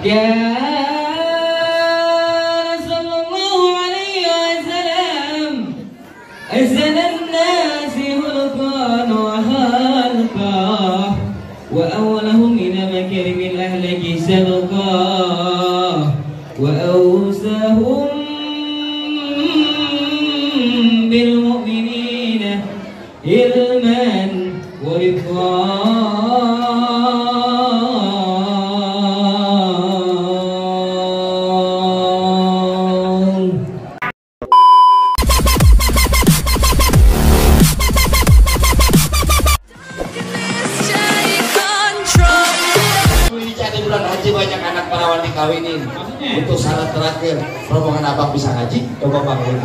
كان صلى الله عليه وسلم أحسن الناس خلقا وخلقا وأولهم إلى مكارم الأخلاق سبقا وأوسهم بالمؤمنين علما ورفقا. Bulan haji banyak anak perawan dikawinin. Untuk syarat terakhir, rombongan abang bisa ngaji. Coba bang,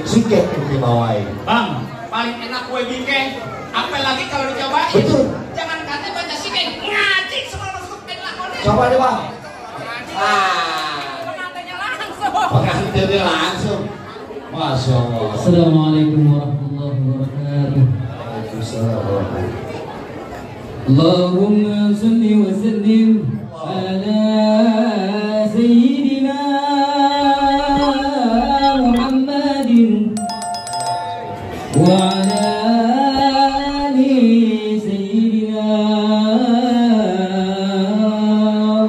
siket dibawain. Bang, paling enak kue bingkai. Apalagi kalau dicobain. Betul. Jangan kata baca siket, ngaji semua masuk ke lakonnya. Coba deh bang. Pengantinnya langsung. Pengantinnya langsung. Masya Allah. Assalamualaikum warahmatullahi wabarakatuh. Waalaikumsalam. Allahumma salli wa sallim على سيدنا محمد وعلى آل سيدنا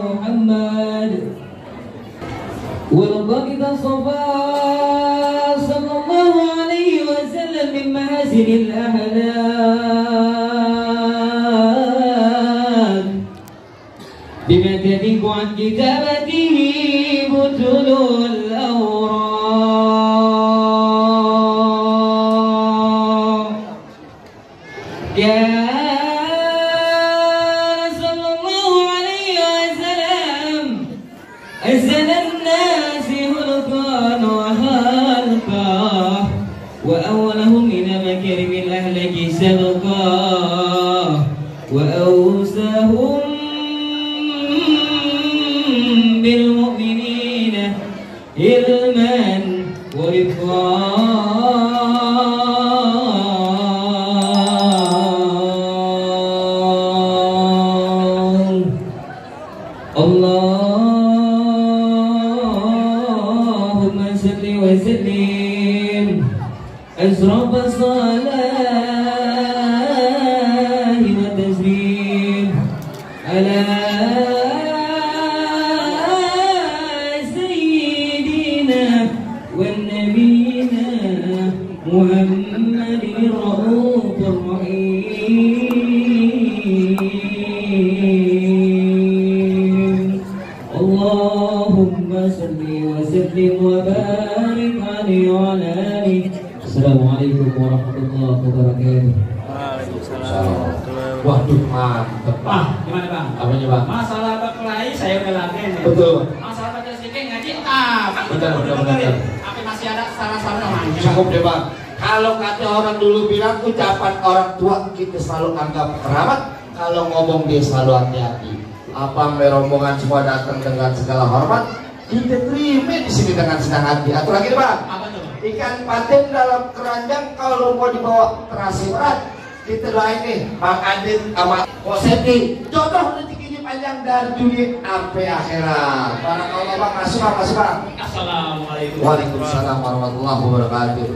محمد والباقي الصفا صلى الله عليه وسلم من محاسن الأخلاق بما تليق عن كتابته بطل الأوراق. كان صلى الله عليه وسلم أحسن الناس خلقا وخلقا وأولهم إلى مكارم الأخلاق سبقا وأوسهم بالمؤمنين علما ورفقا. اللهم صل وسلم أشرف الصلاة والتسليم على والنبينا محمد الرؤوف الرحيم. اللهم صل وسلم وبارك عليه وعلى آله. السلام عليكم ورحمة الله وبركاته. Waduh mantep. Gimana bang? Apanya bang? Masalah berkelahi saya udah lakuin ya. Betul. Masalah baca siket ngaji kan Benar. Tapi masih ada salah-salah namanya. Cukup deh bang. Kalau kata orang dulu bilang ucapan orang tua kita selalu anggap keramat. Kalau ngomong dia selalu hati-hati. Apa rombongan semua datang dengan segala hormat. Kita terima di sini dengan senang hati. Atur lagi deh bang. Apa tuh? Ikan patin dalam keranjang kalau mau dibawa terasi berat. Kita doain nih Bang Adit sama Koseti jodoh rezekinya panjang dari dunia sampai akhirat. Barakallah bang, masuk bang. Assalamualaikum. Waalaikumsalam warahmatullahi wabarakatuh.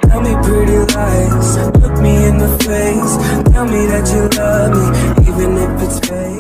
Tell me pretty lies, look me in the face. Tell me that you love me, even if it's fake.